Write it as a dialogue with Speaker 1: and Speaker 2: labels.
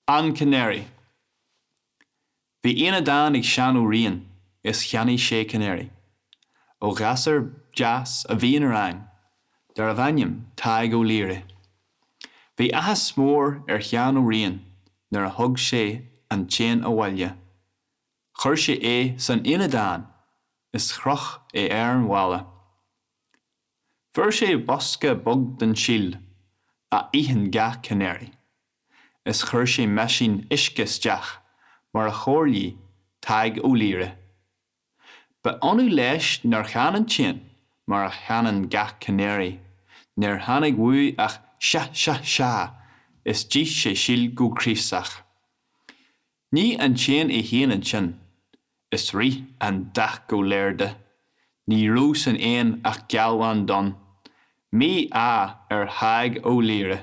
Speaker 1: An Canary. Bhí éanadán ag Seán Ó Riain is cheannaigh sé canary ó ghasúr deas a bhí ina rang darbh ainm Tadhg Ó Laoghaire. Bhí áthas mór ar Sheán Ó Riain nuair a thug sé an t-éan abhaile. Chuir sé é san éanadán is chroch é ar an bhalla. Fuair sé bosca beag den síl a itheann gach canary is chuir sé meaisín uisce isteach mar a chomhairligh Tadhg Ó Laoghaire. Ba ionadh leis nár chan an t-éan mar a chanann gach canary, níor tháinig uaidh ach sea sea sea is d'ith sé síl go craosach. Nigh an t-éan é féin ansin is rith an dath go léir de. Ní raibh san éan ach gealbhan donn. Mí-ádh ar Thadhg Ó Laoghaire.